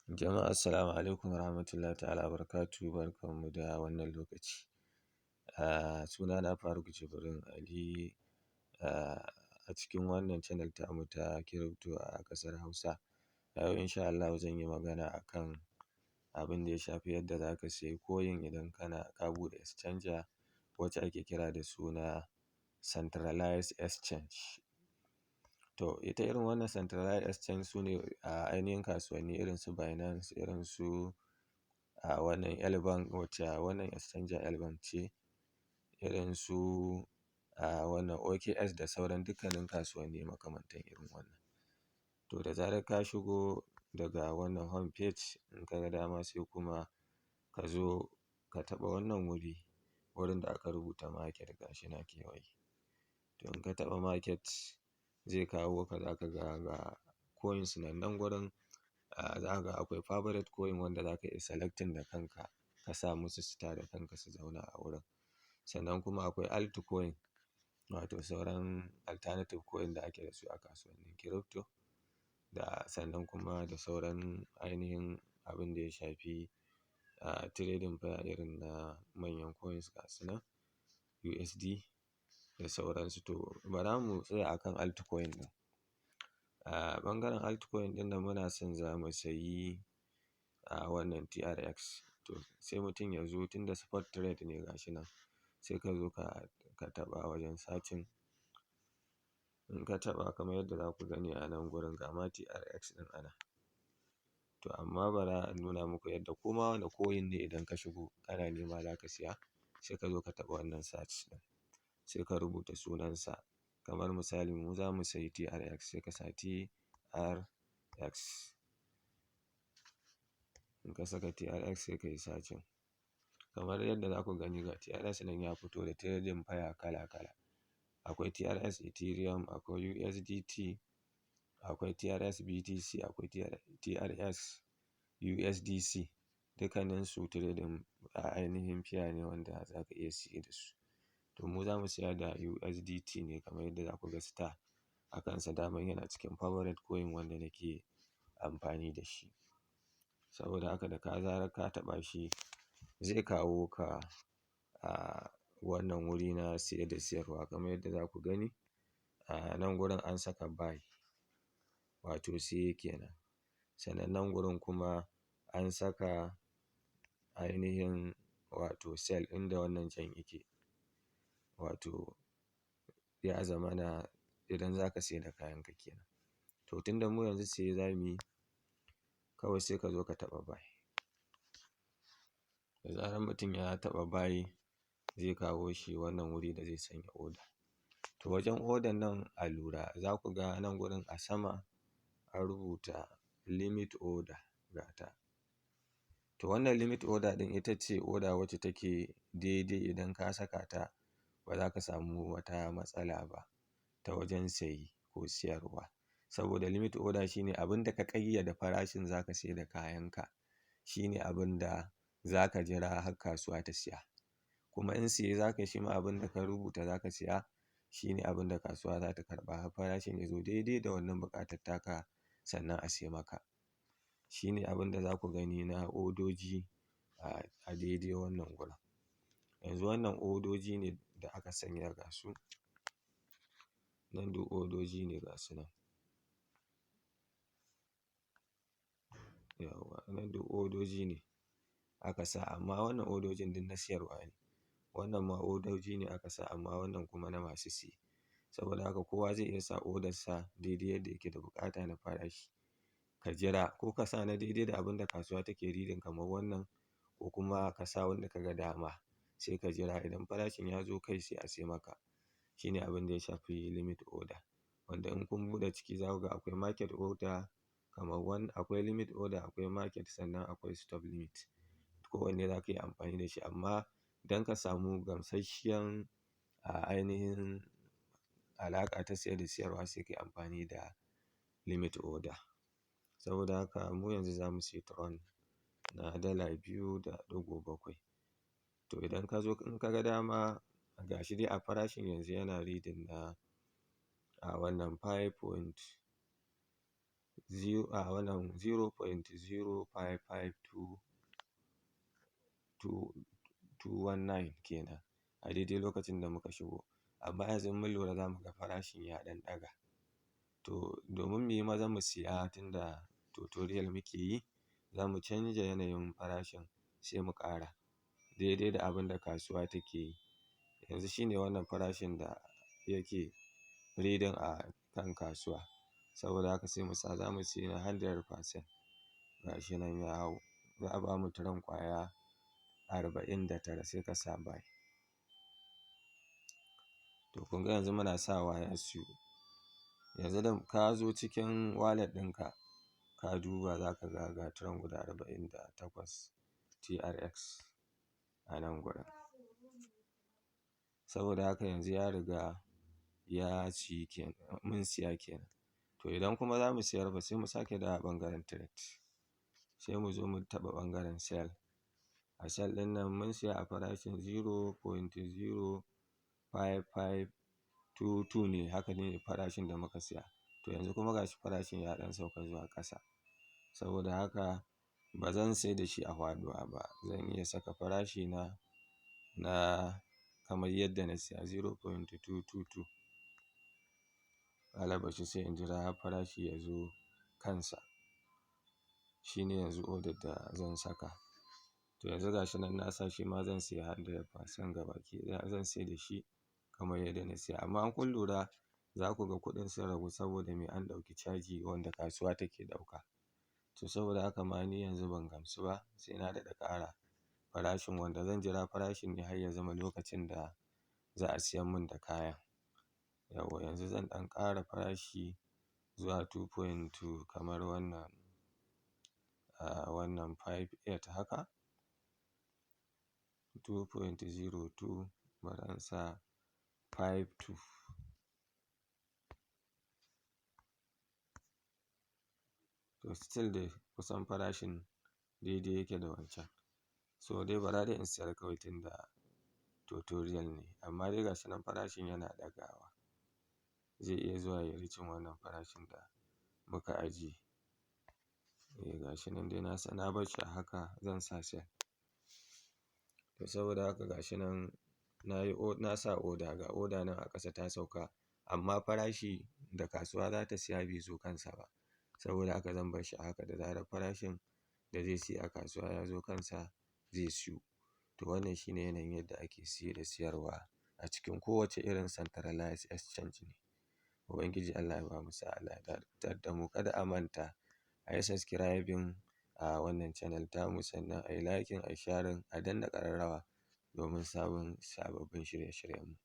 Jama'a, assalamu alaikum warahmatullahi ta'ala wabarakatuhu, barkanmu da wannan lokaci. Sunana Faruk Jibrin Ali, a cikin wannan channel tamu ta crypto a ƙasar Hausa. A yau insha Allahu zan yi magana akan abin da ya shafi yadda za ka sayi coin idan kana ka buɗe exchanger wacce ake kira da suna centralized exchange. To, ita irin wannan centralized exchange su ne a ainihin kasuwanni irin su Binance, irin su a wannan LBank, wacce wannan exchanger LBank ce, irin su a wannan OKX da sauran dukkanin kasuwanni makamantan irin wannan. To, da zarar ka shigo daga wannan home page, in ka ga dama sai kuma ka zo ka taɓa wannan wuri, wurin da aka rubuta market, ga shi na kewaye. To, in ka taɓa market zai kawo ka, za ka ga ga coins nan nan gurin, za ka ga akwai favorite coin wanda za ka iya selecting da kanka, ka sa musu star da kanka su zauna a wurin. Sannan kuma akwai altcoin, wato sauran alternative coin da ake da su a kasuwannin crypto, da sannan kuma da sauran ainihin abin da ya shafi trading pair irin na manyan coins, ga su nan USD da sauransu. To, bara mu tsaya akan altcoin ɗin. A ɓangaren altcoin ɗin nan muna son za mu sayi a wannan TRX. To, sai mutum ya zo, tunda spot trade ne, ga shi nan, sai ka zo ka taɓa wajen searching. In ka taɓa, kamar yadda za ku gani a nan gurin, ga ma TRX ɗin a nan. To, amma bara in nuna muku yadda koma wane coin ne idan ka shigo kana nema za ka siya, sai ka zo ka taɓa wannan search ɗin. Sai ka rubuta sunansa. Kamar misali mu za mu sayi TRX, sai ka sa TRX. In ka saka TRX sai ka yi searching. Kamar yadda za ku gani, ga TRX nan ya fito da trading pair kala kala. Akwai TRX Ethereum, akwai USDT, akwai TRX BTC, akwai TRX USDC. Dukkaninsu trading a ainihin pair ne wanda za ka iya siye da su. To, mu za mu siya da USDT ne, kamar yadda za ku ga star a kansa, daman yana cikin favorite coin wanda nake amfani da shi. Saboda haka da ka zarar ka taɓa shi zai kawo ka a wannan wuri na siye da siyarwa. Kamar yadda za ku gani a nan gurin an saka buy, wato siye kenan. Sannan nan gurin kuma an saka ainihin wato sell, inda wannan jan yake. Wato ya zamana idan za ka sayar da kayanka kenan. To, tunda mu yanzu siye za mu yi, kawai sai ka zo ka taɓa buy. Da zarar mutum ya taɓa buy zai kawo shi wannan wuri da zai sanya order. To, wajen order nan a lura, za ku ga nan gurin a sama an rubuta limit order, ga ta. To, wannan limit order ɗin ita ce order wacce take daidai, idan ka saka ta ba za ka samu wata matsala ba ta wajen saye ko siyarwa. Saboda limit order shine abin da ka ƙayyade farashin za ka sayar da kayanka, shine abin da za ka jira har kasuwa ta siya. Kuma in siye za ka yi, shi ma abin da ka rubuta za ka siya shine abin da kasuwa za ta karɓa har farashin ya zo daidai da wannan buƙatar taka, sannan a sai maka. Shine abin da za ku gani na odoji a daidai wannan gurin. Yanzu wannan odoji ne da aka sanya, ga su nan, duk odoji ne, ga su nan. Yauwa, nan duk odoji ne aka sa, amma wannan odojin duk na siyarwa ne. Wannan ma odoji ne aka sa, amma wannan kuma na masu siye. Saboda haka kowa zai iya sa odarsa daidai yadda yake da buƙata na farashi. Ka jira ko ka sa na daidai da abin da kasuwa take reading kamar wannan, ko kuma ka sa wanda ka ga dama, sai ka jira idan farashin ya zo kai sai a sai maka. Shine abin da ya shafi limit order. Wanda in kun buɗe ciki za ku ga akwai market order kamar wannan, akwai limit order, akwai market, sannan akwai stop limit. Kowanne za ka iya amfani da shi, amma don ka samu gamsasshiyan a ainihin alaƙa ta siye da siyarwa, sai ka yi amfani da limit order. Saboda haka mu yanzu za mu sayi Tron na $2.7. To, idan ka zo, in ka ga dama, ga shi dai a farashin yanzu yana reading na a wannan five point Zero a wannan 0.0552219 kenan a daidai lokacin da muka shigo. Amma yanzu in mun lura, za mu ga farashin ya ɗan ɗaga. To, domin mu yi maza mu siya, tunda tutorial muke yi, za mu canja yanayin farashin, sai mu ƙara daidai da abin da kasuwa take yi. Yanzu shine wannan farashin da yake trading a kan kasuwa. Saboda haka sai mu sa za mu siya 100%. Ga shi nan ya hau. Za a bamu Tron ƙwaya 49, sai ka sa buy. To, kun ga yanzu muna sawa ya siyo. Yanzu da ka zo cikin wallet ɗinka ka duba, za ka ga ga Tron guda 48 TRX a nan gurin. Saboda haka yanzu ya riga ya siyi kenan, mun siya kenan. To, idan kuma za mu siyar fa, sai mu sake dawowa ɓangaren trade. Sai mu zo mu taɓa ɓangaren sell. A sell ɗin nan mun siya a farashin 0.05522 ne, haka ne farashin da muka siya. To, yanzu kuma ga shi farashin ya ɗan sauka zuwa ƙasa. Saboda haka ba zan sai da shi a faɗuwa ba. Zan iya saka farashi na kamar yadda na siya, 0.222. Alabashi sai in jira har farashi ya zo kansa. Shi ne yanzu order da zan saka. To, yanzu ga shi nan na sa, shi ma zan siya 100% gabaki ɗaya, zan sai da shi kamar yadda na siya. Amma in kun lura, za ku ga kuɗin sun ragu saboda me? An ɗauki caji wanda kasuwa take ɗauka. To, saboda haka ma ni yanzu ban gamsu ba, sai na daɗa ƙara farashin, wanda zan jira farashin ne har ya zama lokacin da za a siyan mun da kayan. Yauwa, yanzu zan ɗan ƙara farashi zuwa 2.2, kamar wannan 58 haka. 2.02, bari in sa 52. To, still dai kusan farashin daidai yake da wancan. So dai bara dai in siyar kawai tunda tutorial ne. Amma dai ga shi nan farashin yana ɗagawa. Zai iya zuwa ya reaching wannan farashin da muka ajiye. Eh, ga shi nan dai na sa, na bar shi a haka, zan sa sell. To, saboda haka ga shi nan na yi, na sa order, ga order nan a ƙasa ta sauka, amma farashi da kasuwa za ta siya bai zo kansa ba. Saboda haka zan bar shi a haka, da zarar farashin da zai siya a kasuwa ya zo kansa, zai siyo. To, wannan shine yanayin yadda ake siye da siyarwa a cikin kowace irin centralized exchange ne. Ubangiji Allah ya bamu sa'a, Allah ya datar da mu. Kada a manta a yi subscribing a wannan channel tamu, sannan a yi liking, a yi sharing, a danna ƙararrawa domin samun sababbin shirye-shiryenmu.